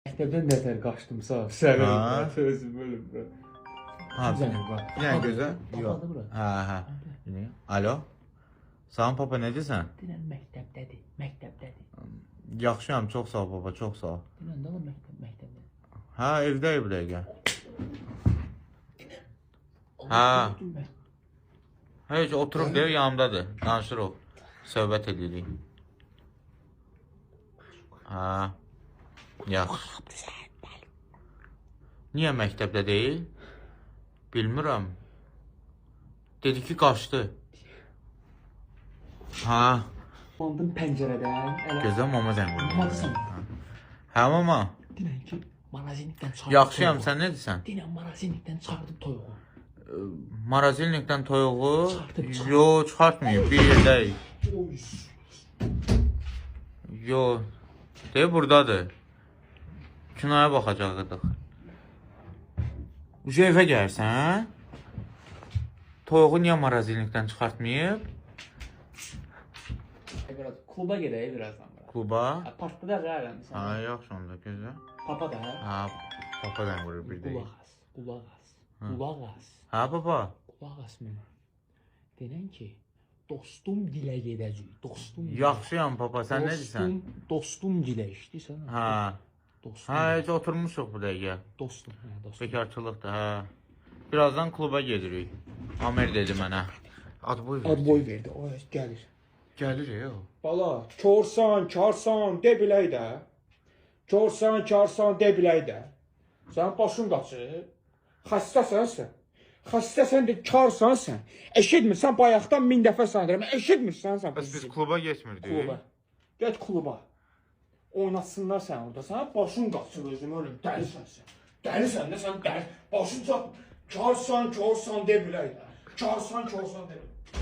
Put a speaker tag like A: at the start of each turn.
A: Məktəbdən nətər qaçdımsa, sənə özüm ölüm.
B: Ha, bir dənə gözə. Yox. Hə, hə. Alo. Salam papa, necəsən?
C: Denən məktəbdədir, məktəbdədir.
B: Yaxşıyam, çox sağ ol papa, çox sağ ol.
C: Denən də məktəbdədir.
B: Hə, evdəyik bu dəqiqə. Hə. Heç oturub deyir, yanımdadır. Danışırıq. Söhbət edirik. Hə. Yaxşı. Niyə məktəbdə deyil? Bilmirəm. Dedi ki, qaçdı. Hə.
C: Bandım pəncərədən.
B: Gözəl mama zəng vurdu.
C: Mamadısan.
B: Hə, mama.
C: Denən ki, marazinlikdən çıxardım.
B: Yaxşıyam, sən nə deyirsən?
C: Denən marazinlikdən çıxardım toyuğu.
B: Marazinlikdən toyuğu?
C: Çıxartıb.
B: Yo, çıxartmayıb, bir yerdəyik. Yo, deyə buradadır. Kinoya baxacaqdıq. Uca evə gəlirsən? Toyuğu niyə marazinlikdən çıxartmayıb?
C: Biraz kluba gedək birazdan.
B: Kluba?
C: Parkda da gəlirəm sən.
B: Ha, yaxşı onda gözlə.
C: Papa da, hə?
B: Ha, papa da vurur bir dəqiqə.
C: Qulaq as, qulaq as, qulaq as.
B: Hə, papa.
C: Qulaq as mənə. Denən ki, dostum gilə gedəcək, dostum.
B: Yaxşıyam papa, sən nə deyirsən?
C: Dostum gilə işdirsən.
B: Hə.
C: Dostum.
B: Hə, heç oturmuşuq bu dəqiqə.
C: Dostum, hə, dostum.
B: Bekarçılıqdır, hə. Birazdan kluba gedirik. Amer dedi mənə. Adboy verdi.
C: Adboy verdi, o gəlir.
B: Gəlir, yox.
D: Bala, korsan, karsan, de bilək də. Korsan, karsan, de bilək də. Sənin başın qaçır. Xəstəsən sən. Xəstəsən də karsan sən. Eşitmirsən, bayaqdan 1000 dəfə sənə deyirəm. Eşitmirsən sən.
B: Bəs biz kluba getmirdik.
D: Kluba. Get kluba. Oynatsınlar səni orada. Sənin başın qaçır özüm ölüm. Dəlisən sən. Dəlisən də sən dəli. Başın çat. Karsan, korsan de bilək də. Karsan, korsan de bilək.